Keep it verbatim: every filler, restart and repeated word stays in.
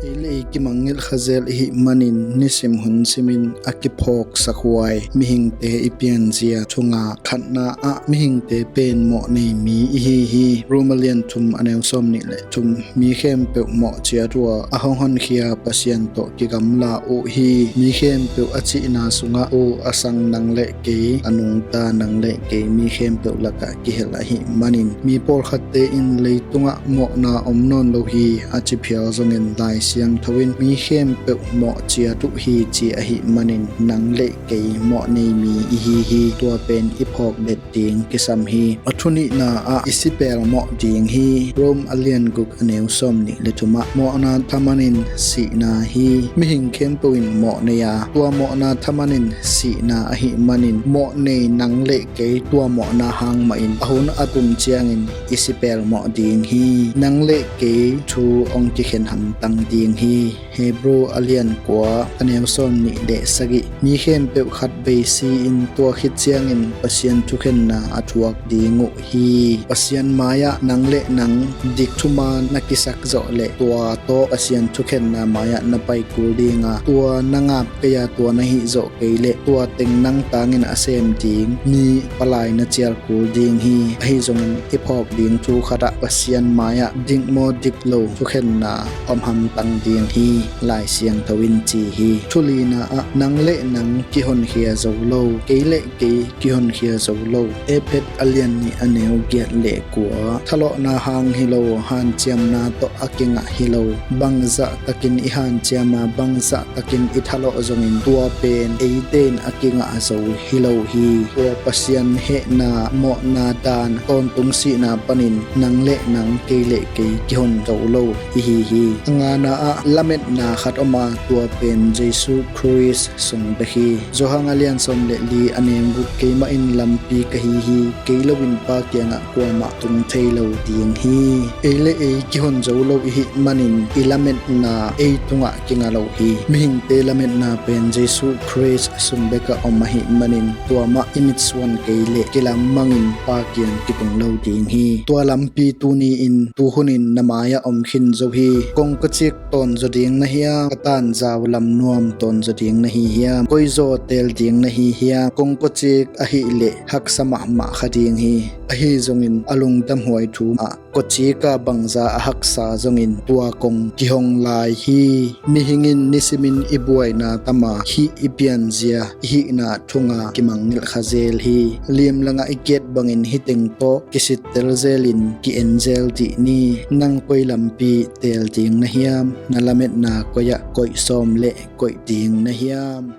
Ei le ei kimangngilh kha zel i hih manin nisim hun simin a kiphawk sakhuai mihingte i pianzia. Thunga khatna ah mihingte pen mawh nei mi i hi hi. Rom a lian thum a neu sawm nih le thum. Mi khempeuh mawh ciat uh a, a hong honkhia Pasian tawh kigamla uh hi. Mi khempeuh a cihna sungah uh a sang nang le kei, a nungta nang le kei mi khempeuh lakah kihel ahih manin mi pawlkhatte in leitungah mawhna om nawn lo hi a ci phial zongin Lai Siangtho in mi khempeuh mawh ciat uh hi ci ahih manin nang le kei mawh nei mi i hi hi. Tua pen i phawk det ding kisam hi. A thunihna ah i si pelmawh ding hi. Rom a lian guk a neu sawm nih le thum ah mawhna thamanin sihna hi. Mihing khempeuh in mawh nei a, tua mawhna thamanin sihna ahih manin mawh nei nang le kei tua mawhna hang mahin a hun a tun ciangin i si pelmawh ding hi. Nang le kei thu hong kikhen hamtang ding hi. Hebru a lian kua a neu sawm nih le sagih. Mi khempeuh khat vei si-in tua khit ciangin Pasian thukhenna a thuak ding uh hi. Pasian mai-ah nang le nang dik thuman na kisak zawh le tua tawh Pasian thukhenna mai-ah na pai kul ding a, tua na ngap kei a, tua na hih zawh kei le tua teng nang tangin a sem ding mi palai na cial kul ding hi. Ahi zongin i phawk ding thu khatah Pasian mai-ah dik maw dik lo thukhenna om hamtang ding hi. Lai Siangtho in ci hi. Thulina ah nang le nang kihonkhia zo lo, kei le kei kihonkhia zo lo. Efesa a lian nih a neu giat le kua. Thalawhna hang hi lo, hanciamna tawh a kingah hi lo. Bangzah takin i hanciam a, bangzah takin i thalawh zongin tua pen eite in a kingah zo hi lo hi. Tua Pasian hehna mawhna dan tawntung sihna panin nang le nang, kei le kei kihon zo lo i hi hi. A ngana ah lametna khat om a, tua pen Jesu Khrist sung bek hi. Johan a lian sawm le li a neu guk. Keimah in lampi ka hi hi. Kei loin Pa kiangah kuamah tung thei lo ding hi. Ei le ei kihon zo lo i hih manin i lametna ei tungah kinga lo hi. Mihingte lametna pen Jesu Khrist sung bekah om ahih manin tua mah i mitsuan kei le kilammangin Pa kiang kitung lo ding hi. Tua lampi tuni-in tuhunin na mai-ah om khin zo hi. Kongkocik tawnzaw ding na hiam? Ka tanzau lamnuam tawnzaw ding na hi hiam? Koizaw teel ding na hi hiam? Kongkocik ahih leh haksa mahmah kha ding hi. Ahi zongin a lungdamhuai thu ah kocika bangza a haksa zongin tua kong kihong lai hi. Mihing in nisimin i buaina tam a, hih i pianzia, i hihna thunga kimangngilh kha zel hi. Limlangah i kiat bangin hih teng tawh kisittel zelin ki-en zel dih ni. Nang koi lampi teel ding na hiam? Na lametna koi-ah koih sawm leh koih ding na hiam?